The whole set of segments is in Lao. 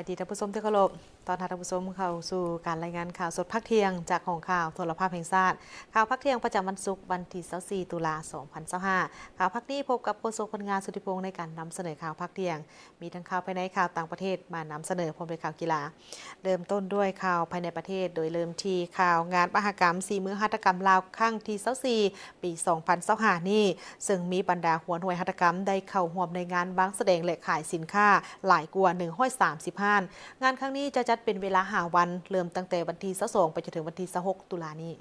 ທີ່ທ່ານຜູ້ຊົມທີ່ເຄົາລົບ, ຕ້ອນຮັບທ່ານຜູ້ຊົມເຂົ້າສູ່ການລາຍງານຂ່າວສົດພາກທ່ຽງ ຈາກຫ້ອງຂ່າວໂທລະພາບແຫ່ງຊາດ. ຂ່າວພາກທ່ຽງປະຈຳວັນສຸກ ວັນທີຊາວສີ່ ຕຸລາ ສອງພັນຊາວຫ້າ. ຂ່າວພາກນີ້ພົບກັບໂຄສົກ ພົນງາ ສຸດທິພົງ ໃນການນຳສະເໜີຂ່າວພາກທ່ຽງ. ມີທັງຂ່າວພາຍໃນ, ຂ່າວຕ່າງປະເທດ ມານຳສະເໜີ ພ້ອມດ້ວຍຂ່າວກິລາ. ເລີ່ມຕົ້ນດ້ວຍຂ່າວພາຍໃນປະເທດ, ໂດຍເລີ່ມທີ່ຂ່າວງານມະຫະກຳສີມືຫັດຖະກຳລາວຄັ້ງທີຊາວສີ່ ປີສອງພັນຊາວຫ້ານີ້, ເຊິ່ງມີບັນດາຫົວໜ່ວຍຫັດຖະກຳໄດ້ເຂົ້າຮ່ວມໃນງານວາງສະແດງ ແລະ ຂາຍສິນຄ້າຫຼາຍກວ່າໜຶ່ງຮ້ອຍສາມສິບຮ້ານ. ງານຄັ້ງນີ້ຈະຈັດເປັນເວລາຫ້າວັນ, ເລີ່ມຕັ້ງແຕ່ວັນທີຊາວສອງ ໄປຈົນເຖິງວັນທີຊາວຫົກ ຕຸລານີ້.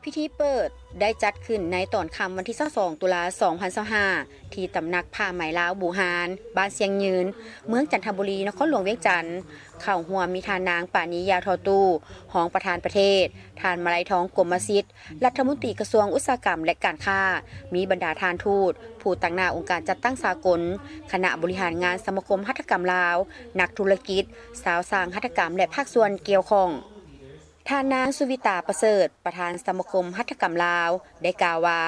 ພິທີເປີດໄດ້ຈັດຂຶ້ນໃນຕອນຄ່ຳວັນທີຊາວສອງ ຕຸລາ ສອງພັນຊາວຫ້າ ທີ່ຕຳໜັກຜ້າໄໝລາວບູຮານ ບ້ານຊຽງຍືນ ເມືອງຈັນທະບູລີ ນະຄອນຫຼວງວຽງຈັນ. ເຂົ້າຮ່ວມມີທ່ານນາງ ປານີ ຢາທໍ່ຕູ້ ຮອງປະທານປະເທດ, ທ່ານ ມະໄລທອງ ກົມມະສິດ ລັດຖະມົນຕີກະຊວງອຸດສາຫະກຳ ແລະ ການຄ້າ, ມີບັນດາທ່ານທູດ, ຜູ້ຕາງໜ້າອົງການຈັດຕັ້ງສາກົນ, ຄະນະບໍລິຫານງານສະມາຄົມຫັດຖະກຳລາວ, ນັກທຸລະກິດ, ຊາວຊ່າງຫັດຖະກຳ ແລະ ພາກສ່ວນກ່ຽວຂ້ອງ. ທ່ານນາງ ສຸວິຕາ ປະເສີດ ປະທານສະມາຄົມຫັດຖະກຳລາວ ໄດ້ກ່າວວ່າ,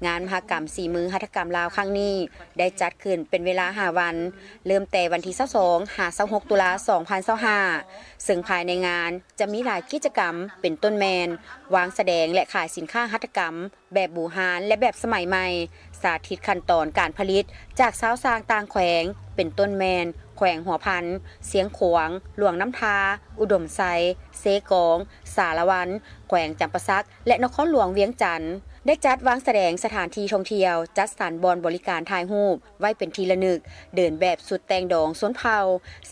ງານມະຫະກຳສີມືຫັດຖະກຳລາວຄັ້ງນີ້ ໄດ້ຈັດຂຶ້ນເປັນເວລາຫ້າວັນ, ເລີ່ມແຕ່ວັນທີຊາວສອງ ຫາ ຊາວຫົກ ຕຸລາ ສອງພັນຊາວຫ້າ ເຊິ່ງພາຍໃນງານຈະມີຫຼາຍກິດຈະກຳ ເປັນຕົ້ນແມ່ນ ວາງສະແດງ ແລະ ຂາຍສິນຄ້າຫັດຖະກຳແບບບູຮານ ແລະ ແບບສະໄໝໃໝ່, ສາທິດຂັ້ນຕອນການຜະລິດຈາກຊາວຊ່າງຕ່າງແຂວງ ເປັນຕົ້ນແມ່ນ ແຂວງຫົວພັນ, ຊຽງຂວາງ, ຫຼວງນ້ຳທາ, ອຸດົມໄຊ, ເຊກອງ, ສາລະວັນ, ແຂວງຈຳປາສັກ ແລະ ນະຄອນຫຼວງວຽງຈັນ. ໄດ້ຈັດວາງສະແດງສະຖານທີ່ທ່ອງທ່ຽວ, ຈັດສັນບ່ອນບໍລິການຖ່າຍຮູບໄວ້ເປັນທີ່ລະນຶກ, ເດີນແບບຊຸດແຕ່ງດອງຊົນເຜົ່າ,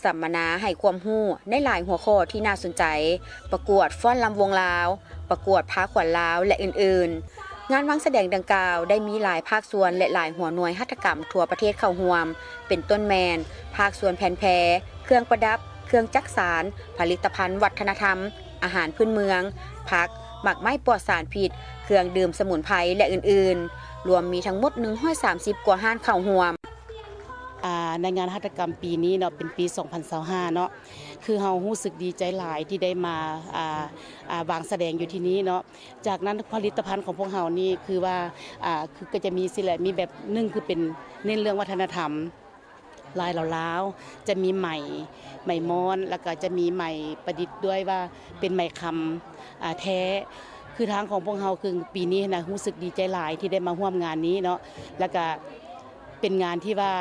ສຳມະນາໃຫ້ຄວາມຮູ້ໃນຫຼາຍຫົວຂໍ້ທີ່ໜ້າສົນໃຈ, ປະກວດຟ້ອນລຳວົງລາວ, ປະກວດພາຂວັນລາວ ແລະ ອື່ນໆ. ງານວາງສະແດງດັ່ງກ່າວໄດ້ມີຫຼາຍພາກສ່ວນ ແລະ ຫຼາຍຫົວໜ່ວຍຫັດຖະກຳທົ່ວປະເທດເຂົ້າຮ່ວມ, ເປັນຕົ້ນແມ່ນ ພາກສ່ວນແຜ່ນແພ, ເຄື່ອງປະດັບ, ເຄື່ອງຈັກສານ, ຜະລິດຕະພັນວັດທະນະທຳ, ອາຫານພື້ນເມືອງ, ຜັກ, ໝາກໄມ້ປອດສານພິດ, ເຄື່ອງດື່ມສະໝຸນໄພ ແລະ ອື່ນໆ, ລວມມີທັງໝົດໜຶ່ງຮ້ອຍສາມສິບກວ່າຮ້ານເຂົ້າຮ່ວມ. ອາ ໃນງານຫັດຖະກຳປີນີ້ເນາະ ເປັນປີສອງພັນຊາວຫ້າເນາະ ຄືເຮົາຮູ້ສຶກດີໃຈຫຼາຍທີ່ໄດ້ມາ ອາ ອາ ວາງສະແດງຢູ່ທີ່ນີ້ເນາະ. ຈາກນັ້ນຜະລິດຕະພັນຂອງພວກເຮົານີ້ຄືວ່າ ອາ ຄືກໍຈະມີຊີ້ແຫຼະ ມີແບບໜຶ່ງຄືເປັນເນັ້ນເລື່ອງວັດທະນະທຳລາຍລາວໆ ຈະມີໄໝ ໄໝມ້ອນ ແລ້ວກໍຈະມີໄໝປະດິດດ້ວຍວ່າເປັນໄໝຄຳ ອາ ແທ້. ຄືທາງຂອງພວກເຮົາຄືປີນີ້ຫັ້ນນະ ຮູ້ສຶກດີໃຈຫຼາຍທີ່ໄດ້ມາຮ່ວມງານນີ້ເນາະ ແລ້ວກໍເປັນງານທີ່ວ່າ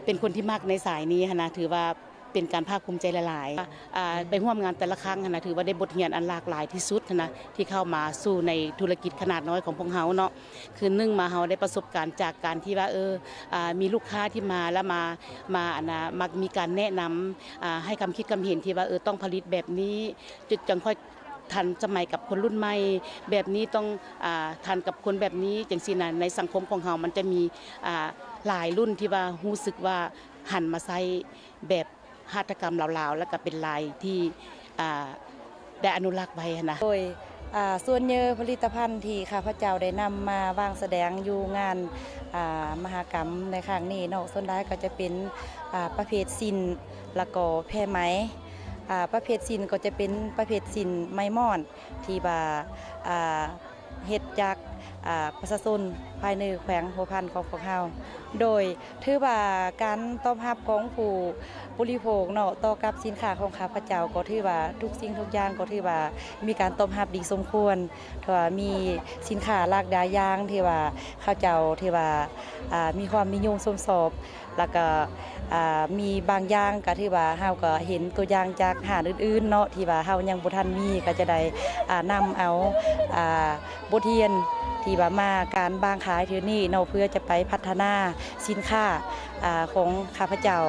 ເປັນຄົນທີ່ມັກໃນສາຍນີ້ຫັ້ນນະ ຖືວ່າເປັນການພາກພູມໃຈຫຼາຍໆ. ອາ ໄປຮ່ວມງານແຕ່ລະຄັ້ງຫັ້ນນະ ຖືວ່າໄດ້ບົດຮຽນອັນຫຼາກຫຼາຍທີ່ສຸດຫັ້ນນະ ທີ່ເຂົ້າມາສູ່ໃນທຸລະກິດຂະໜາດນ້ອຍຂອງພວກເຮົາເນາະ. ຄືໜຶ່ງມາ ເຮົາໄດ້ປະສົບການຈາກການທີ່ວ່າ ເອີ ອາ ມີລູກຄ້າທີ່ມາ ແລ້ວມາ ມາ ອັນນະ ມັກມີການແນະນຳ ອາ ໃຫ້ຄຳຄິດຄຳເຫັນທີ່ວ່າ ເອີ ຕ້ອງຜະລິດແບບນີ້ ຈຶ່ງ ຈັ່ງຄ່ອຍ ທັນສະໄໝກັບຄົນລຸ້ນໃໝ່ແບບນີ້ ຕ້ອງ ອາ ທັນກັບຄົນແບບນີ້ ຈັ່ງຊີ້ນະ. ໃນສັງຄົມຂອງເຮົາມັນຈະມີ ອາ ຫຼາຍລຸ້ນທີ່ວ່າຮູ້ສຶກວ່າຫັນມາໃຊ້ແບບຫັດຖະກຳລາວໆ ແລ້ວກະເປັນລາຍທີ່ ອາ ໄດ້ອະນຸລັກໄວ້ຫັ້ນນະ. ໂດຍ ອາ ສ່ວນເຍີຜະລິດຕະພັນທີ່ຂ້າພະເຈົ້າໄດ້ນຳມາວາງສະແດງຢູ່ງານ ອາ ມະຫະກຳໃນຄັ້ງນີ້ເນາະ ສ່ວນຫຼາຍກໍຈະເປັນ ອາ ປະເພດສິ້ນ ແລ້ວກໍແພໄໝ. ອາ ປະເພດສິ້ນກໍຈະເປັນປະເພດສິ້ນໄໝມ້ອນ ທີ່ວ່າ ອາ ເຮັດຈາກ ອາ ປະຊາຊົນພາຍໃນແຂວງຫົວພັນຂອງພວກເຮົາ. ໂດຍ ຖືວ່າການຕອບຮັບຂອງຜູ້ບໍລິໂພກເນາະ ຕໍ່ກັບສິນຄ້າຂອງຂ້າພະເຈົ້າ ກໍຖືວ່າທຸກສິ່ງທຸກຢ່າງກໍຖືວ່າມີການຕອບຮັບດີສົມຄວນ. ຖືວ່າມີສິນຄ້າຫຼາກຫຼາຍຢ່າງທີ່ວ່າເຂົາເຈົ້າ ທີ່ວ່າ ອາ ມີຄວາມນິຍົມຊົມຊອບ. ແລ້ວກໍ ອາ ມີບາງຢ່າງກໍຖືວ່າເຮົາກໍເຫັນຕົວຢ່າງຈາກຮ້ານອື່ນໆເນາະ ທີ່ວ່າເຮົາຍັງບໍ່ທັນມີ ກໍຈະໄດ້ ອາ ນຳເອົາ ອາ ບົດຮຽນທີ່ວ່າມາການວາງຂາຍເທື່ອນີ້ເນາະ ເພື່ອຈະໄປພັດທະນາສິນຄ້າ ອາ ຂອງຂ້າພະເຈົ້າ.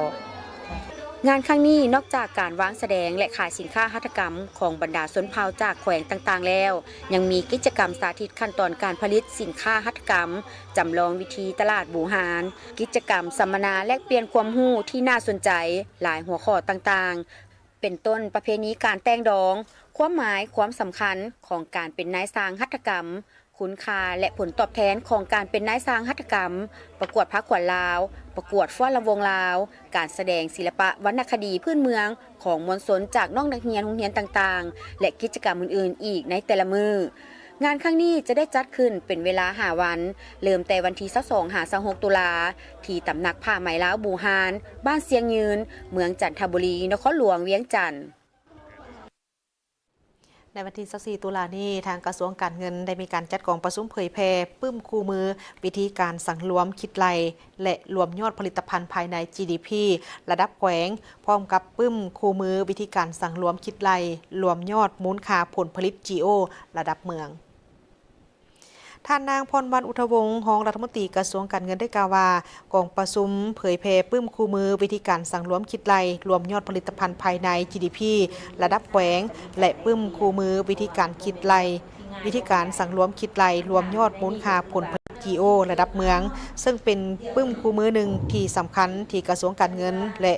ງານຄັ້ງນີ້ນອກຈາກການວາງສະແດງ ແລະ ຂາຍສິນຄ້າຫັດຖະກຳຂອງບັນດາຊົນເຜົ່າຈາກແຂວງຕ່າງໆແລ້ວ ຍັງມີກິດຈະກຳສາທິດຂັ້ນຕອນການຜະລິດສິນຄ້າຫັດຖະກຳ ຈຳລອງວິທີຕະຫຼາດບູຮານ, ກິດຈະກຳສຳມະນາແລກປ່ຽນຄວາມຮູ້ທີ່ໜ້າສົນໃຈຫຼາຍຫົວຂໍ້ຕ່າງໆ ເປັນຕົ້ນ ປະເພນີການແຕ່ງດອງ, ຄວາມໝາຍຄວາມສຳຄັນຂອງການເປັນນາຍຊ່າງຫັດຖະກຳ, ຄຸນຄ່າ ແລະ ຜົນຕອບແທນຂອງການເປັນນາຍຊ່າງຫັດຖະກຳ, ປະກວດພາຂວັນລາວ, ປະກວດຟ້ອນລຳວົງລາວ, ການສະແດງສິລະປະວັນນະຄະດີພື້ນເມືອງຂອງມວນຊົນຈາກນ້ອງນັກຮຽນໂຮງຮຽນຕ່າງໆ ແລະ ກິດຈະກຳອື່ນໆອີກໃນແຕ່ລະມື້. ງານຄັ້ງນີ້ຈະໄດ້ຈັດຂຶ້ນເປັນເວລາຫ້າວັນ, ເລີ່ມແຕ່ວັນທີຊາວສອງຫາຊາວຫົກຕຸລາ ທີ່ຕຳໜັກຜ້າໄໝລາວບູຮານ, ບ້ານຊຽງຍືນ, ເມືອງຈັນທະບູລີ, ນະຄອນຫຼວງວຽງຈັນ. ໃນວັນທີຊາວສີ່ຕຸລານີ້, ທາງກະຊວງການເງິນໄດ້ມີການຈັດກອງປະຊຸມເຜີຍແຜ່ປຶ້ມຄູ່ມື ວິທີການສັງລວມຄິດໄລ່ ແລະ ລວມຍອດຜະລິດຕະພັນພາຍໃນ ຈີດີພີ ລະດັບແຂວງ, ພ້ອມກັບປຶ້ມຄູ່ມື ວິທີການສັງລວມຄິດໄລ່ ລວມຍອດມູນຄ່າຜົນຜະລິດ ຈີໂອ ລະດັບເມືອງ. ທ່ານນາງ ພອນວັນ ອຸດທະວົງ ຮອງລັດຖະມົນຕີກະຊວງການເງິນ ໄດ້ກ່າວວ່າ ກອງປະຊຸມເຜີຍແຜ່ປຶ້ມຄູ່ມື ວິທີການສັງລວມຄິດໄລ່ ລວມຍອດຜະລິດຕະພັນພາຍໃນ ຈີດີພີ ລະດັບແຂວງ ແລະ ປຶ້ມຄູ່ມື ວິທີການຄິດໄລ່ ວິທີການສັງລວມຄິດໄລ່ ລວມຍອດມູນຄ່າຜົນຜະລິດ ຈີໂອ ລະດັບເມືອງ, ເຊິ່ງເປັນປຶ້ມຄູ່ມືໜຶ່ງທີ່ສຳຄັນທີ່ກະຊວງການເງິນ ແລະ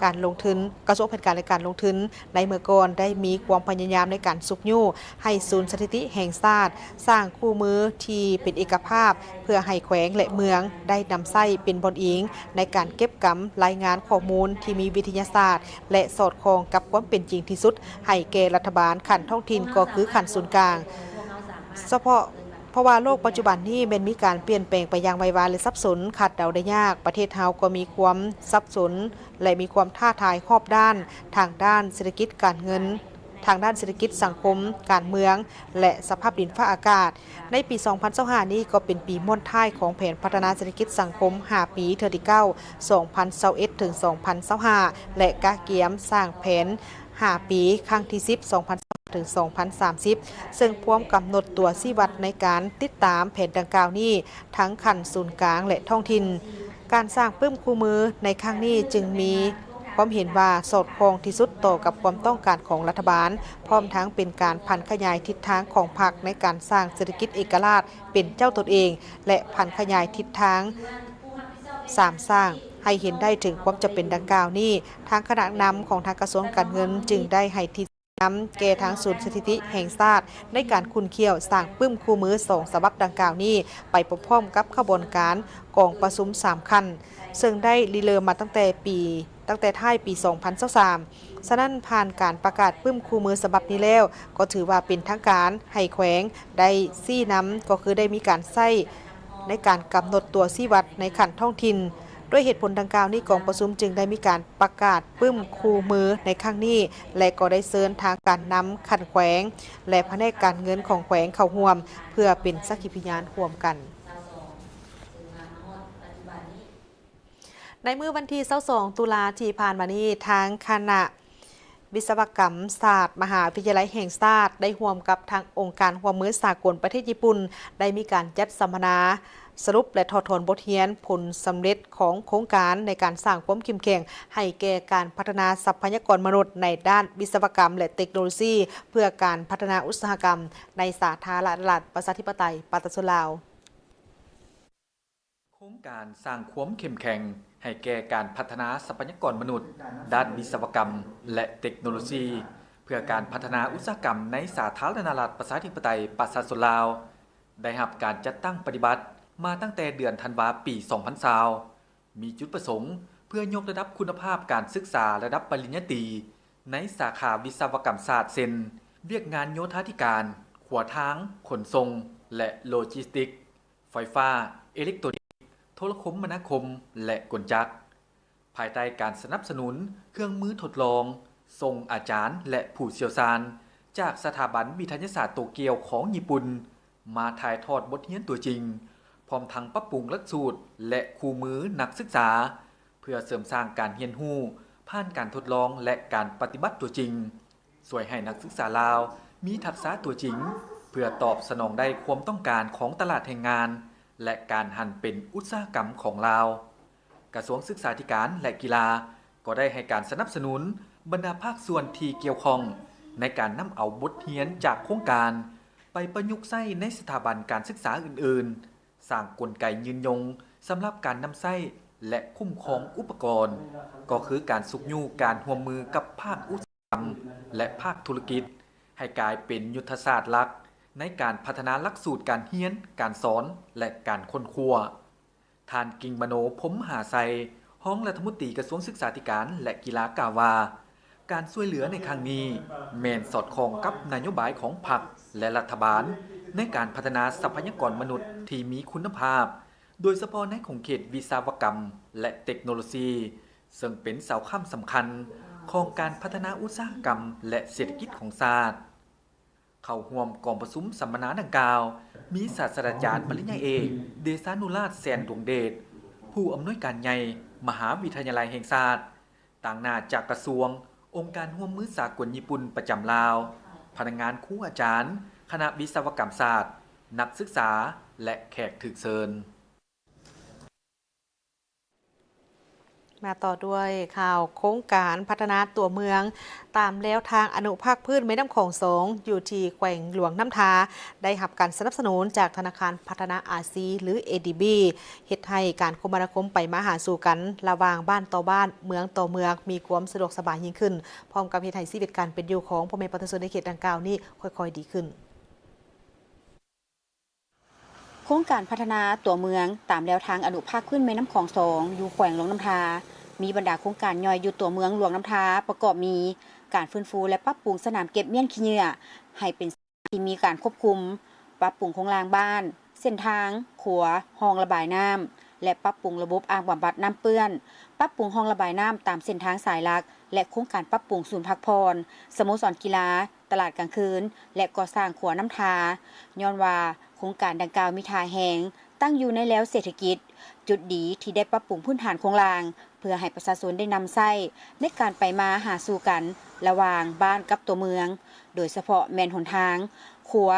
ການລົງທຶນ, ກະຊວງແຜນການ ແລະ ການລົງທຶນ ໃນເມື່ອກ່ອນໄດ້ມີຄວາມພະຍາຍາມໃນການຊຸກຍູ້ໃຫ້ສູນສະຖິຕິແຫ່ງຊາດ ສ້າງຄູ່ມືທີ່ເປັນເອກະພາບ ເພື່ອໃຫ້ແຂວງ ແລະ ເມືອງໄດ້ນຳໃຊ້ເປັນບ່ອນອີງໃນການເກັບກຳລາຍງານຂໍ້ມູນທີ່ມີວິທະຍາສາດ ແລະ ສອດຄ່ອງກັບຄວາມເປັນຈິງທີ່ສຸດ ໃຫ້ແກ່ລັດຖະບານຂັ້ນທ້ອງຖິ່ນ ກໍຄືຂັ້ນສູນກາງ. ສະເພາະ ເພາະວ່າໂລກປັດຈຸບັນນີ້ແມ່ນມີການປ່ຽນແປງໄປຢ່າງໄວວາ ແລະ ສັບສົນ, ຄາດເດົາໄດ້ຍາກ. ປະເທດເຮົາກໍມີຄວາມສັບສົນ ແລະ ມີຄວາມທ້າທາຍຮອບດ້ານ ທາງດ້ານເສດຖະກິດການເງິນ, ທາງດ້ານເສດຖະກິດ, ສັງຄົມ, ການເມືອງ ແລະ ສະພາບດິນຟ້າອາກາດ. ໃນປີສອງພັນຊາວຫ້ານີ້ກໍເປັນປີມ້ວນທ້າຍຂອງແຜນພັດທະນາເສດຖະກິດສັງຄົມຫ້າປີ ເທື່ອທີເກົ້າ ສອງພັນຊາວເອັດ ເຖິງ ສອງພັນຊາວຫ້າ ແລະ ກະກຽມສ້າງແຜນຫ້າປີ ຄັ້ງທີສິບ ສອງພັນຊາວຫ້າ ເຖິງ ສອງພັນສາມສິບ ເຊິ່ງພວມກຳນົດຕົວຊີ້ວັດໃນການຕິດຕາມແຜນດັ່ງກ່າວນີ້ ທັງຂັ້ນສູນກາງ ແລະ ທ້ອງຖິ່ນ. ການສ້າງປຶ້ມຄູ່ມືໃນຄັ້ງນີ້ຈຶ່ງມີຄວາມເຫັນວ່າສອດຄ່ອງທີ່ສຸດຕໍ່ກັບຄວາມຕ້ອງການຂອງລັດຖະບານ, ພ້ອມທັງເປັນການຜັນຂະຫຍາຍທິດທາງຂອງພັກໃນການສ້າງເສດຖະກິດເອກະລາດເປັນເຈົ້າຕົນເອງ ແລະ ຜັນຂະຫຍາຍທິດທາງສາມສ້າງ ໃຫ້ເຫັນໄດ້ເຖິງຄວາມຈຳເປັນດັ່ງກ່າວນີ້. ທາງຄະນະນຳຂອງທາງກະຊວງການເງິນຈຶ່ງໄດ້ໃຫ້ທີ່ ນຳແກ່ທາງສູນສະຖິຕິແຫ່ງຊາດ ໃນການຂຸ້ນຂ້ຽວສ້າງປຶ້ມຄູ່ມືສອງສະບັບດັ່ງກ່າວນີ້ ໄປພ້ອມໆກັບຂະບວນການກອງປະຊຸມສາມຂັ້ນ ເຊິ່ງໄດ້ລິເລີ່ມມາຕັ້ງແຕ່ປີ ຕັ້ງແຕ່ທ້າຍປີສອງພັນຊາວສາມ. ສະນັ້ນ, ຜ່ານການປະກາດປຶ້ມຄູ່ມືສະບັບນີ້ແລ້ວ, ກໍຖືວ່າເປັນທາງການໃຫ້ແຂວງໄດ້ຊີ້ນຳ, ກໍຄືໄດ້ມີການໃຊ້ໃນການກຳນົດຕົວຊີ້ວັດໃນຂັ້ນທ້ອງຖິ່ນ. ດ້ວຍເຫດຜົນດັ່ງກ່າວນີ້, ກອງປະຊຸມຈຶ່ງໄດ້ມີການປະກາດປຶ້ມຄູ່ມືໃນຄັ້ງນີ້ ແລະ ກໍໄດ້ເຊີນທາງການນຳຂັ້ນແຂວງ ແລະ ພະແນກການເງິນຂອງແຂວງເຂົ້າຮ່ວມ ເພື່ອເປັນສັກຂີພະຍານຮ່ວມກັນ. ໃນມື້ວັນທີຊາວສອງ ຕຸລາທີ່ຜ່ານມານີ້, ທາງຄະນະ ວິສະວະກຳສາດ ມະຫາວິທະຍາໄລແຫ່ງຊາດ ໄດ້ຮ່ວມກັບທາງອົງການຮ່ວມມືສາກົນປະເທດຍີ່ປຸ່ນ ໄດ້ມີການຈັດສຳມະນາສະຫຼຸບ ແລະ ຖອດຖອນບົດຮຽນຜົນສຳເລັດຂອງໂຄງການໃນການສ້າງຄວາມເຂັ້ມແຂງໃຫ້ແກ່ການພັດທະນາຊັບພະຍາກອນມະນຸດໃນດ້ານວິສະວະກຳ ແລະ ເຕັກໂນໂລຊີ ເພື່ອການພັດທະນາອຸດສາຫະກຳໃນສາທາລະນະລັດ ປະຊາທິປະໄຕ ປະຊາຊົນລາວ. ໂຄງການສ້າງຄວາມເຂັ້ມແຂງໃຫ້ແກ່ການພັດທະນາຊັບພະຍາກອນມະນຸດ ດ້ານວິສະວະກຳ ແລະ ເຕັກໂນໂລຊີ ເພື່ອການພັດທະນາອຸດສາຫະກຳໃນສາທາລະນະລັດ ປະຊາທິປະໄຕ ປະຊາຊົນລາວ ໄດ້ຮັບການຈັດຕັ້ງປະຕິບັດມາຕັ້ງແຕ່ເດືອນທັນວາ ປີສອງພັນຊາວ ມີຈຸດປະສົງເພື່ອຍົກລະດັບຄຸນນະພາບການສຶກສາລະດັບປະລິນຍາຕີ ໃນສາຂາວິສະວະກຳສາດ ເຊັ່ນ ວຽກງານໂຍທາທິການ, ຂົວທາງ, ຂົນສົ່ງ ແລະ ໂລຈິສຕິກ, ໄຟຟ້າ, ເອເລັກໂຕນິກ, ໂທລະຄົມມະນາຄົມ ແລະ ກົນຈັກ, ພາຍໃຕ້ການສະໜັບສະໜູນເຄື່ອງມືທົດລອງ, ສົ່ງອາຈານ ແລະ ຜູ້ຊ່ຽວຊານຈາກສະຖາບັນວິທະຍາສາດໂຕກຽວຂອງຍີ່ປຸ່ນ ມາຖ່າຍທອດບົດຮຽນຕົວຈິງ, ພ້ອມທັງປັບປຸງຫຼັກສູດ ແລະ ຄູ່ມືນັກສຶກສາ ເພື່ອເສີມສ້າງການຮຽນຮູ້ຜ່ານການທົດລອງ ແລະ ການປະຕິບັດຕົວຈິງ. ຊ່ວຍໃຫ້ນັກສຶກສາລາວມີທັກສະຕົວຈິງ ເພື່ອຕອບສະໜອງໄດ້ຄວາມຕ້ອງການຂອງຕະຫຼາດແຮງງານ ແລະ ການຫັນເປັນອຸດສາຫະກຳຂອງລາວ. ກະຊວງສຶກສາທິການ ແລະ ກິລາ ກໍໄດ້ໃຫ້ການສະໜັບສະໜູນບັນດາພາກສ່ວນທີ່ກ່ຽວຂ້ອງ ໃນການນຳເອົາບົດຮຽນຈາກໂຄງການ ໄປປະຍຸກໃຊ້ໃນສະຖາບັນການສຶກສາອື່ນໆ, ສ້າງກົນໄກຍືນຍົງສຳລັບການນຳໃຊ້ ແລະ ຄຸ້ມຄອງອຸປະກອນ, ກໍຄືການຊຸກຍູ້ການຮ່ວມມືກັບພາກອຸດສາຫະກຳ ແລະ ພາກທຸລະກິດ ໃຫ້ກາຍເປັນຍຸດທະສາດຫຼັກໃນການພັດທະນາຫຼັກສູດການຮຽນ, ການສອນ ແລະ ການຄົ້ນຄວ້າ. ທ່ານ ກິ່ງມະໂນ ພົມມະຫາໄຊ, ຮອງລັດຖະມົນຕີກະຊວງສຶກສາທິການ ແລະ ກິລາ ກ່າວວ່າ, ການຊ່ວຍເຫຼືອໃນຄັ້ງນີ້ ແມ່ນສອດຄ່ອງກັບນະໂຍບາຍຂອງພັກ ແລະ ລັດຖະບານ ໃນການພັດທະນາຊັບພະຍາກອນມະນຸດທີ່ມີຄຸນນະພາບ, ໂດຍສະເພາະໃນຂົງເຂດວິສະວະກຳ ແລະ ເຕັກໂນໂລຊີ, ເຊິ່ງເປັນເສົາຄ້ຳສຳຄັນຂອງການພັດທະນາອຸດສາຫະກຳ ແລະ ເສດຖະກິດຂອງຊາດ. ເຂົ້າຮ່ວມກອງປະຊຸມສຳມະນາດັ່ງກ່າວ ມີສາດສະດາຈານປະລິນຍາເອກ ເດຊານຸລາດ ແສນດວງເດດ, ຜູ້ອຳນວຍການໃຫຍ່ມະຫາວິທະຍາໄລແຫ່ງຊາດ, ຕາງໜ້າຈາກກະຊວງ, ອົງການຮ່ວມມືສາກົນຍີ່ປຸ່ນປະຈຳລາວ, ພະນັກງານ, ຄູອາຈານ, ຄະນະວິສະວະກຳສາດ, ນັກສຶກສາ ແລະ ແຂກຖືກເຊີນ. ມາຕໍ່ດ້ວຍຂ່າວໂຄງການພັດທະນາຕົວເມືອງ ຕາມແນວທາງອະນຸພາກພື້ນແມ່ນ້ຳຂອງສອງ ຢູ່ທີ່ແຂວງຫຼວງນ້ຳທາ ໄດ້ຮັບການສະໜັບສະໜູນຈາກທະນາຄານພັດທະນາອາຊີ ຫຼື ເອດີບີ ເຮັດໃຫ້ການຄົມມະນາຄົມໄປມາຫາສູ່ກັນລະຫວ່າງບ້ານຕໍ່ບ້ານ, ເມືອງຕໍ່ເມືອງ ມີຄວາມສະດວກສະບາຍຍິ່ງຂຶ້ນ, ພ້ອມກັບເຮັດໃຫ້ຊີວິດການເປັນຢູ່ຂອງພໍ່ແມ່ປະຊາຊົນໃນເຂດດັ່ງກ່າວນີ້ຄ່ອຍໆດີຂຶ້ນ. ໂຄງການພັດທະນາຕົວເມືອງຕາມແນວທາງອະນຸພາກພື້ນແມ່ນ້ຳຂອງສອງ ຢູ່ແຂວງຫຼວງນ້ຳທາ ມີບັນດາໂຄງການຍ່ອຍຢູ່ຕົວເມືອງຫຼວງນ້ຳທາ ປະກອບມີ ການຟື້ນຟູ ແລະ ປັບປຸງສະໜາມເກັບມ້ຽນຂີ້ເຫຍື້ອໃຫ້ເປັນທີ່ມີການຄວບຄຸມ, ປັບປຸງໂຄງລ່າງບ້ານ, ເສັ້ນທາງ, ຂົວ, ຮ່ອງລະບາຍນ້ຳ ແລະ ປັບປຸງລະບົບອ່າງບຳບັດນ້ຳເປື້ອນ, ປັບປຸງຮ່ອງລະບາຍນ້ຳຕາມເສັ້ນທາງສາຍຫຼັກ ແລະ ໂຄງການປັບປຸງສູນພັກຜ່ອນ, ສະໂມສອນກິລາ, ຕະຫຼາດກາງຄືນ ແລະ ກໍ່ສ້າງຂົວນ້ຳທາ, ຍ້ອນວ່າໂຄງການດັ່ງກ່າວມີທ່າແຮງ, ຕັ້ງຢູ່ໃນແລວເສດຖະກິດ, ຈຸດດີທີ່ໄດ້ປັບປຸງພື້ນຖານໂຄງລ່າງ ເພື່ອໃຫ້ປະຊາຊົນໄດ້ນຳໃຊ້ໃນການໄປມາຫາສູ່ກັນລະຫວ່າງບ້ານກັບຕົວເມືອງ, ໂດຍສະເພາະແມ່ນຫົນທາງ, ຂົວ,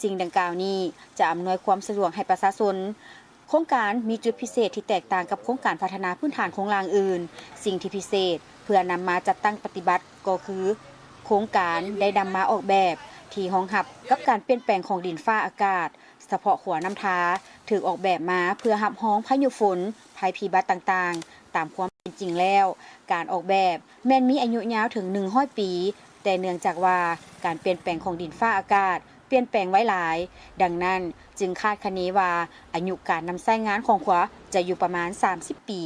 ສິ່ງດັ່ງກ່າວນີ້ຈະອຳນວຍຄວາມສະດວກໃຫ້ປະຊາຊົນ. ໂຄງການມີຈຸດພິເສດທີ່ແຕກຕ່າງກັບໂຄງການພັດທະນາພື້ນຖານໂຄງລ່າງອື່ນ. ສິ່ງທີ່ພິເສດເພື່ອນຳມາຈັດຕັ້ງປະຕິບັດກໍຄື ໂຄງການໄດ້ນຳມາອອກແບບທີ່ຮອງຮັບກັບການປ່ຽນແປງຂອງດິນຟ້າອາກາດ. ສະເພາະຂົວນ້ຳທາຖືກອອກແບບມາເພື່ອຮັບຮອງພາຍຸຝົນ, ໄພພິບັດຕ່າງໆ. ຕາມຄວາມເປັນຈິງແລ້ວ, ການອອກແບບແມ່ນມີອາຍຸຍາວເຖິງໜຶ່ງຮ້ອຍປີ, ແຕ່ເນື່ອງຈາກວ່າການປ່ຽນແປງຂອງດິນຟ້າອາກາດປ່ຽນແປງໄວຫຼາຍ, ດັ່ງນັ້ນຈຶ່ງຄາດຄະເນວ່າອາຍຸການນຳໃຊ້ງານຂອງຂົວຈະຢູ່ປະມານສາມສິບປີ.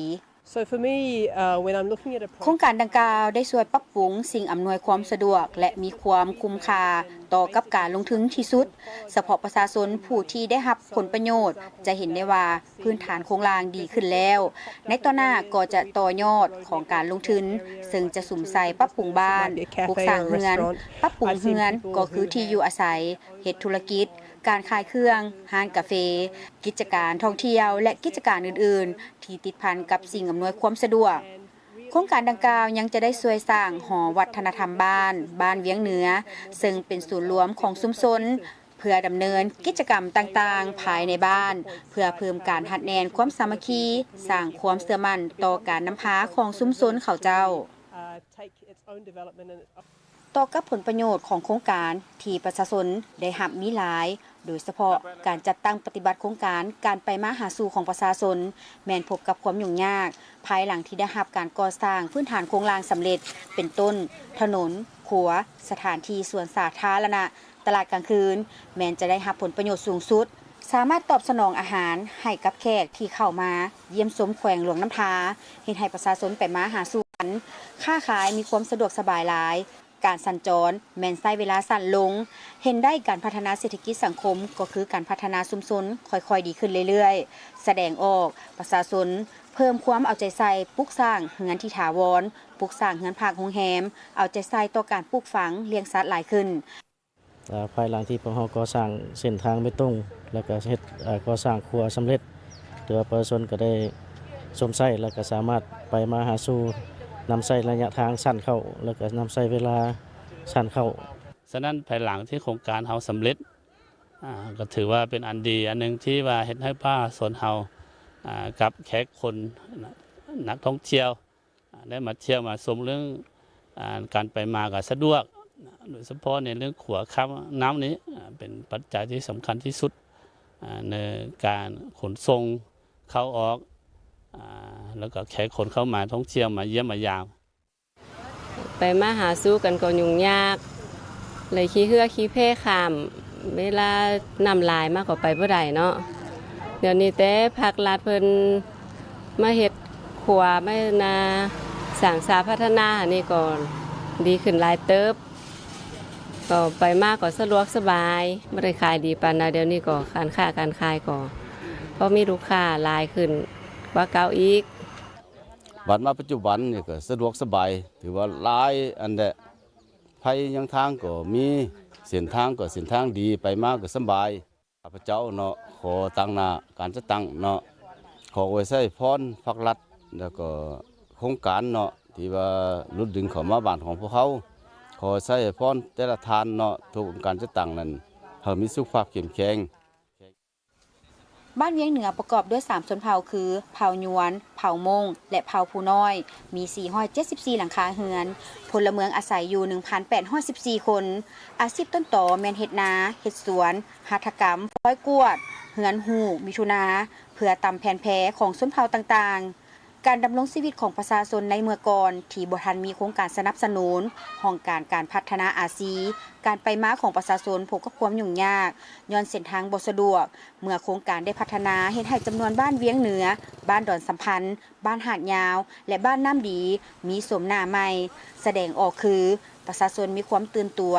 So for me, uh, when I'm looking at a project ໂຄງການດັ່ງກ່າວໄດ້ຊ່ວຍປັບປຸງສິ່ງອຳນວຍຄວາມສະດວກ ແລະ ມີຄວາມຄຸ້ມຄ່າຕໍ່ກັບການລົງທຶນທີ່ສຸດ. ສະເພາະປະຊາຊົນຜູ້ທີ່ໄດ້ຮັບຜົນປະໂຫຍດຈະເຫັນໄດ້ວ່າ ພື້ນຖານໂຄງລ່າງດີຂຶ້ນແລ້ວ. ໃນຕໍ່ໜ້າກໍຈະຕໍ່ຍອດຂອງການລົງທຶນ, ເຊິ່ງຈະສຸມໃສ່ປັບປຸງບ້ານ, ປຸກສ້າງເຮືອນ, ປັບປຸງເຮືອນກໍຄືທີ່ຢູ່ອາໄສ, ເຮັດທຸລະກິດ, ການຂາຍເຄື່ອງ, ຮ້ານກາເຟ, ກິດຈະການທ່ອງທ່ຽວ ແລະ ກິດຈະການອື່ນໆ ທີ່ຕິດພັນກັບສິ່ງອຳນວຍຄວາມສະດວກ. ໂຄງການດັ່ງກ່າວຍັງຈະໄດ້ຊ່ວຍສ້າງຫໍວັດທະນະທຳບ້ານ, ບ້ານວຽງເໜືອ, ເຊິ່ງເປັນສູນລວມຂອງຊຸມຊົນ ເພື່ອດຳເນີນກິດຈະກຳຕ່າງໆພາຍໃນບ້ານ ເພື່ອເພີ່ມການຮັດແໜ້ນຄວາມສາມັກຄີ, ສ້າງຄວາມເຊື່ອໝັ້ນຕໍ່ການນຳພາຂອງຊຸມຊົນເຂົາເຈົ້າ. ຕໍ່ກັບຜົນປະໂຫຍດຂອງໂຄງການທີ່ປະຊາຊົນໄດ້ຮັບມີຫຼາຍ, ໂດຍສະເພາະການຈັດຕັ້ງປະຕິບັດໂຄງການການໄປມາຫາສູ່ຂອງປະຊາຊົນ ແມ່ນພົບກັບຄວາມຫຍຸ້ງຍາກ ພາຍຫຼັງທີ່ໄດ້ຮັບການກໍ່ສ້າງພື້ນຖານໂຄງລ່າງສຳເລັດ ເປັນຕົ້ນ ຖະໜົນ, ຂົວ, ສະຖານທີ່ສວນສາທາລະນະ, ຕະຫຼາດກາງຄືນ ແມ່ນຈະໄດ້ຮັບຜົນປະໂຫຍດສູງສຸດ, ສາມາດຕອບສະໜອງອາຫານໃຫ້ກັບແຂກທີ່ເຂົ້າມາຢ້ຽມຊົມແຂວງຫຼວງນ້ຳທາ, ເຮັດໃຫ້ປະຊາຊົນໄປມາຫາສູ່ກັນ, ຄ້າຂາຍມີຄວາມສະດວກສະບາຍຫຼາຍ, ການສັນຈອນແມ່ນໃຊ້ເວລາສັ້ນລົງ, ເຫັນໄດ້ການພັດທະນາເສດຖະກິດສັງຄົມ ກໍຄືການພັດທະນາຊຸມຊົນຄ່ອຍໆດີຂຶ້ນເລື້ອຍໆ, ສະແດງອອກປະຊາຊົນເພີ່ມຄວາມເອົາໃຈໃສ່ປຸກສ້າງເຮືອນທີ່ຖາວອນ, ປຸກສ້າງເຮືອນພັກໂຮງແຮມ, ເອົາໃຈໃສ່ຕໍ່ການປູກຝັງລ້ຽງສັດຫຼາຍຂຶ້ນ. ອາ ພາຍຫຼັງທີ່ພວກເຮົາກໍ່ສ້າງເສັ້ນທາງເບຕົງ ແລ້ວກໍເຮັດ ອາ ກໍ່ສ້າງຂົວສຳເລັດ, ຖືວ່າປະຊາຊົນກໍໄດ້ຊົມໃຊ້ ແລ້ວກໍສາມາດໄປມາຫາສູ່, ນຳໃຊ້ໄລຍະທາງສັ້ນເຂົ້າ ແລ້ວກໍນຳໃຊ້ເວລາສັ້ນເຂົ້າ. ສະນັ້ນ ພາຍຫຼັງທີ່ໂຄງການເຮົາສຳເລັດ ອາ ກໍຖືວ່າເປັນອັນດີອັນໜຶ່ງ ທີ່ວ່າເຮັດໃຫ້ປະຊາຊົນເຮົາ ອາ ກັບແຂກຄົນ ນະ ນັກທ່ອງທ່ຽວ ອາ ໄດ້ມາທ່ຽວມາຊົມເລື່ອງ ອາ ການໄປມາກໍສະດວກ, ໂດຍສະເພາະໃນເລື່ອງຂົວຂ້າມນ້ຳນີ້ ອາ ເປັນປັດໄຈທີ່ສຳຄັນທີ່ສຸດ ອາ ໃນການຂົນສົ່ງເຂົ້າອອກ ອາ ແລ້ວກໍແຂກຄົນເຂົ້າມາທ່ອງທ່ຽວ ມາຢ້ຽມມາຢາມ. ໄປມາຫາສູ່ກັນກໍຫຍຸ້ງຍາກ, ເລີຍຂີ່ເຮືອຂີ່ແພຂ້າມ, ເວລານ້ຳຫຼາຍມາກໍໄປບໍ່ໄດ້ເນາະ. ດຽວນີ້ແຕ່ພາກລັດເພິ່ນມາເຮັດຂົວ ມານາສ້າງສາພັດທະນາ ອັນນີ້ກໍດີຂຶ້ນຫຼາຍເຕີບ. ກໍໄປມາກໍສະດວກສະບາຍ, ບໍ່ໄດ້ຂາຍດີປານໃດ. ດຽວນີ້ກໍການຄ້າການຂາຍກໍພໍມີລູກຄ້າຫຼາຍຂຶ້ນກວ່າເກົ່າອີກ. ບັດມາປັດຈຸບັນນີ້ກໍສະດວກສະບາຍ, ຖືວ່າຫຼາຍອັນແຫຼະ. ໄຟຍັງທາງກໍມີ, ເສັ້ນທາງກໍເສັ້ນທາງດີ, ໄປມາກໍສະບາຍ. ຂ້າພະເຈົ້າເນາະ ຂໍຕາງໜ້າການຈັດຕັ້ງເນາະ, ຂໍອວຍໄຊພອນພັກລັດ ແລ້ວກໍໂຄງການເນາະ ທີ່ວ່າຫຼຸດດຶງເຂົ້າມາບ້ານຂອງພວກເຮົາ. ຂໍໄຊພອນແຕ່ລະທ່ານເນາະ, ທຸກອົງການຈັດຕັ້ງນັ້ນ ໃຫ້ມີສຸຂະພາບເຂັ້ມແຂງ. ບ້ານວຽງເໜືອປະກອບດ້ວຍສາມຊົນເຜົ່າຄື ເຜົ່າຍວນ, ເຜົ່າມົ້ງ ແລະ ເຜົ່າພູນ້ອຍ, ມີສີ່ຮ້ອຍເຈັດສິບສີ່ຫຼັງຄາເຮືອນ, ພົນລະເມືອງອາໄສຢູ່ໜຶ່ງພັນແປດຮ້ອຍສິບສີ່ຄົນ. ອາຊີບຕົ້ນຕໍແມ່ນເຮັດນາ, ເຮັດສວນ, ຫັດຖະກຳ, ຟອຍກວດ, ເຮືອນຫູກ, ມິຖຸນາ, ເພື່ອຕຳແຜ່ນແພຂອງຊົນເຜົ່າຕ່າງໆ. ການດຳລົງຊີວິດຂອງປະຊາຊົນໃນເມື່ອກ່ອນ ທີ່ບໍ່ທັນມີໂຄງການສະໜັບສະໜູນ ຫ້ອງການການພັດທະນາອາຊີ, ການໄປມາຂອງປະຊາຊົນພົບກັບຄວາມຫຍຸ້ງຍາກ ຍ້ອນເສັ້ນທາງບໍ່ສະດວກ. ເມື່ອໂຄງການໄດ້ພັດທະນາ ເຮັດໃຫ້ຈຳນວນບ້ານວຽງເໜືອ, ບ້ານດອນສຳພັນ, ບ້ານຫາດຍາວ ແລະ ບ້ານນ້ຳດີ ມີໂສມໜ້າໃໝ່ ສະແດງອອກຄື ປະຊາຊົນມີຄວາມຕື່ນຕົວ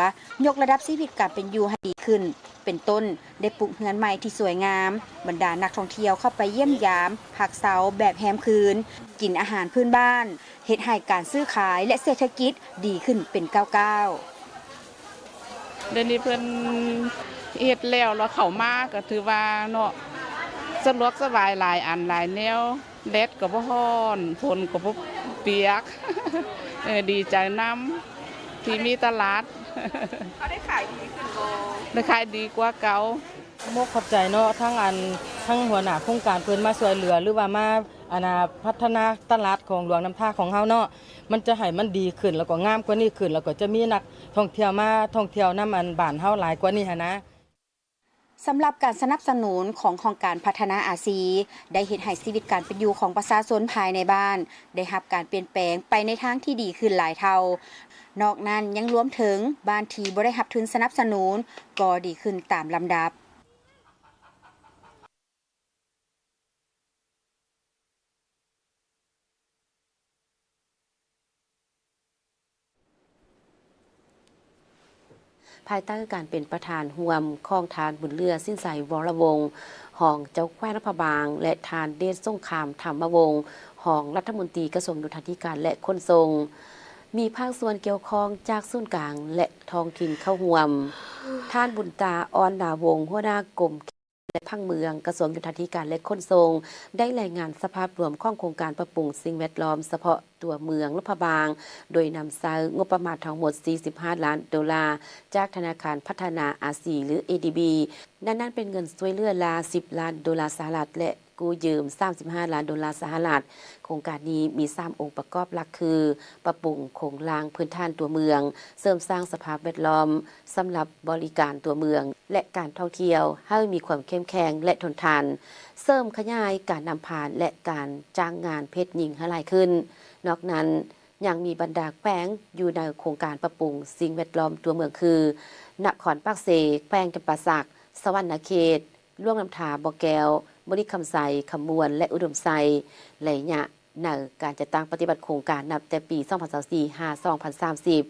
ຍົກລະດັບຊີວິດການເປັນຢູ່ໃຫ້ດີຂຶ້ນ ເປັນຕົ້ນ ໄດ້ປຸກເຮືອນໃໝ່ທີ່ສວຍງາມ, ບັນດານັກທ່ອງທ່ຽວເຂົ້າໄປຢ້ຽມຢາມ, ພັກເຊົາແບບແຮມຄືນ, ກິນອາຫານພື້ນບ້ານ, ເຮັດໃຫ້ການຊື້ຂາຍ ແລະ ເສດຖະກິດດີຂຶ້ນເປັນກ້າວໆ. ດຽວນີ້ເພິ່ນເຮັດແລ້ວ ແລ້ວເຂົ້າມາກໍຖືວ່າເນາະ ສະດວກສະບາຍຫຼາຍອັນຫຼາຍແນວ. ແດດກໍບໍ່ຮ້ອນ ຝົນກໍບໍ່ປຽກ ເອີ ດີໃຈນຳທີ່ມີຕະຫຼາດ. ເຮົາໄດ້ຂາຍດີຂຶ້ນບໍ່? ໄດ້ຂາຍດີກວ່າເກົ່າ. ຂອບອົກຂອບໃຈເນາະ ທັງອັນ ທັງຫົວໜ້າໂຄງການເພິ່ນມາຊ່ວຍເຫຼືອ ຫຼືວ່າມາ ອັນນ່າ ພັດທະນາຕະຫຼາດຂອງຫຼວງນ້ຳທາຂອງເຮົາເນາະ ມັນຈະໃຫ້ມັນດີຂຶ້ນ ແລ້ວກໍງາມກວ່ານີ້ຂຶ້ນ ແລ້ວກໍຈະມີນັກທ່ອງທ່ຽວມາທ່ອງທ່ຽວນຳອັນບ້ານເຮົາຫຼາຍກວ່ານີ້ຫັ້ນນະ. ສຳລັບການສະໜັບສະໜູນຂອງຫ້ອງການພັດທະນາອາຊີ ໄດ້ເຮັດໃຫ້ຊີວິດການເປັນຢູ່ຂອງປະຊາຊົນພາຍໃນບ້ານ ໄດ້ຮັບການປ່ຽນແປງໄປໃນທາງທີ່ດີຂຶ້ນຫຼາຍເທົ່າ. ນອກນັ້ນຍັງລວມເຖິງບ້ານທີ່ບໍ່ໄດ້ຮັບທຶນສະໜັບສະໜູນ ກໍດີຂຶ້ນຕາມລຳດັບ. ພາຍໃຕ້ການເປັນປະທານຮ່ວມຂອງທ່ານ ບຸນເຫຼືອ ສິນໄຊ ວໍລະວົງ ຮອງເຈົ້າແຂວງຫຼວງພະບາງ ແລະ ທ່ານ ເດດສົງຄາມ ທຳມະວົງ ຮອງລັດຖະມົນຕີກະຊວງໂຍທາທິການ ແລະ ຂົນສົ່ງ, ມີພາກສ່ວນກ່ຽວຂ້ອງຈາກສູນກາງ ແລະ ທ້ອງຖິ່ນເຂົ້າຮ່ວມ. ທ່ານ ບຸນຕາ ອ່ອນນາວົງ ຫົວໜ້າກົມ ແລະ ຜັງເມືອງ ກະຊວງໂຍທາທິການ ແລະ ຂົນສົ່ງ ໄດ້ລາຍງານສະພາບລວມຂອງໂຄງການປັບປຸງສິ່ງແວດລ້ອມສະເພາະຕົວເມືອງຫຼວງພະບາງ ໂດຍນຳໃຊ້ງົບປະມານທັງໝົດສີ່ສິບຫ້າລ້ານໂດລາ ຈາກທະນາຄານພັດທະນາອາຊີ ຫຼື ເອດີບີ, ໃນນັ້ນເປັນເງິນຊ່ວຍເຫຼືອລາສິບລ້ານໂດລາສະຫະລັດ ແລະ ກູ້ຢືມສາມສິບຫ້າລ້ານໂດລາສະຫະລັດ. ໂຄງການນີ້ມີສາມອົງປະກອບຫຼັກຄື ປັບປຸງໂຄງລ່າງພື້ນຖານຕົວເມືອງ, ເສີມສ້າງສະພາບແວດລ້ອມ ສຳລັບບໍລິການຕົວເມືອງ ແລະ ການທ່ອງທ່ຽວໃຫ້ມີຄວາມເຂັ້ມແຂງ ແລະ ທົນທານ, ເສີມຂະຫຍາຍການນຳພາ ແລະ ການຈ້າງງານເພດຍິງໃຫ້ຫຼາຍຂຶ້ນ. ນອກນັ້ນ ຍັງມີບັນດາແຂວງຢູ່ໃນໂຄງການປັບປຸງສິ່ງແວດລ້ອມຕົວເມືອງຄື ນະຄອນປາກເຊ, ແຂວງຈຳປາສັກ, ສະຫວັນນະເຂດ, ຫຼວງນ້ຳທາ, ບໍ່ແກ້ວ, ບໍລິຄຳໄຊ, ຄຳມ່ວນ ແລະ ອຸດົມໄຊ ໄລຍະ ໃນການຈັດຕັ້ງປະຕິບັດໂຄງການນັບແຕ່ປີສອງພັນຊາວສີ່ ຫາ ສອງພັນສາມສິບ.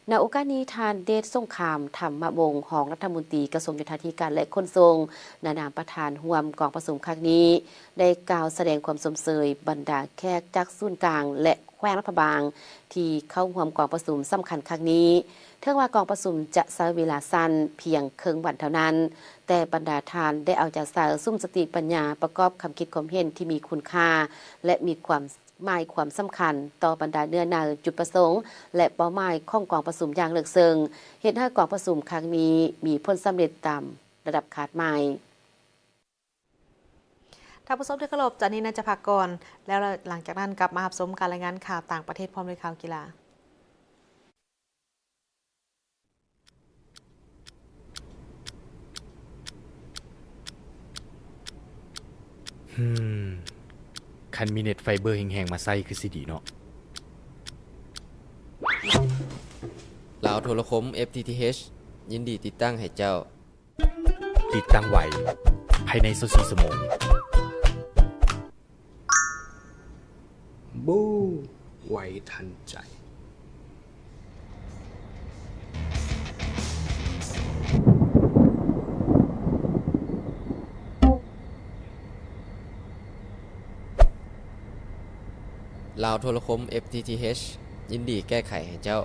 ໃນໂອກາດນີ້ ທ່ານ ເດດສົງຄາມ ທຳມະວົງ ຮອງລັດຖະມົນຕີກະຊວງໂຍທາທິການ ແລະ ຂົນສົ່ງ ໃນນາມປະທານຮ່ວມກອງປະຊຸມຄັ້ງນີ້ ໄດ້ກ່າວສະແດງຄວາມຊົມເຊີຍບັນດາແຂກຈາກສູນກາງ ແລະ ແຂວງຫຼວງພະບາງ ທີ່ເຂົ້າຮ່ວມກອງປະຊຸມສຳຄັນຄັ້ງນີ້. ເຖິງວ່າກອງປະຊຸມຈະໃຊ້ເວລາສັ້ນພຽງເຄິ່ງວັນເທົ່ານັ້ນ, ແຕ່ບັນດາທ່ານໄດ້ເອົາໃຈໃສ່ ສຸມສະຕິປັນຍາ ປະກອບຄຳຄິດຄວາມເຫັນທີ່ມີຄຸນຄ່າ ແລະ ມີຄວາມໝາຍຄວາມສຳຄັນຕໍ່ບັນດາເນື້ອໃນ, ຈຸດປະສົງ ແລະ ເປົ້າໝາຍຂອງກອງປະຊຸມຢ່າງເລິກເຊິ່ງ, ເຮັດໃຫ້ກອງປະຊຸມຄັ້ງນີ້ມີຜົນສຳເລັດຕາມລະດັບຄາດໝາຍ. ທ່ານຜູ້ຊົມທີ່ເຄົາລົບ, ຈາກນີ້ໜ້າຈະພັກກ່ອນ, ແລ້ວຫຼັງຈາກນັ້ນກັບມາຮັບຊົມການລາຍງານຂ່າວຕ່າງປະເທດພ້ອມດ້ວຍຂ່າວກິລາ. ຫືມ ຄັນມີເນັດໄຟເບີແຮງໆມາໃຊ້ຄືຊິດີເນາະ. ລາວໂທລະຄົມ ເອັຟທີທີເອັຈ ຍິນດີຕິດຕັ້ງໃຫ້ເຈົ້າ. ຕິດຕັ້ງໄວ ພາຍໃນຊາວສີ່ຊົ່ວໂມງ. ບູ້ ໄວທັນໃຈ. ລາວໂທລະຄົມ ເອັຟທີທີເອັຈ ຍິນດີແກ້ໄຂໃຫ້ເຈົ້າ.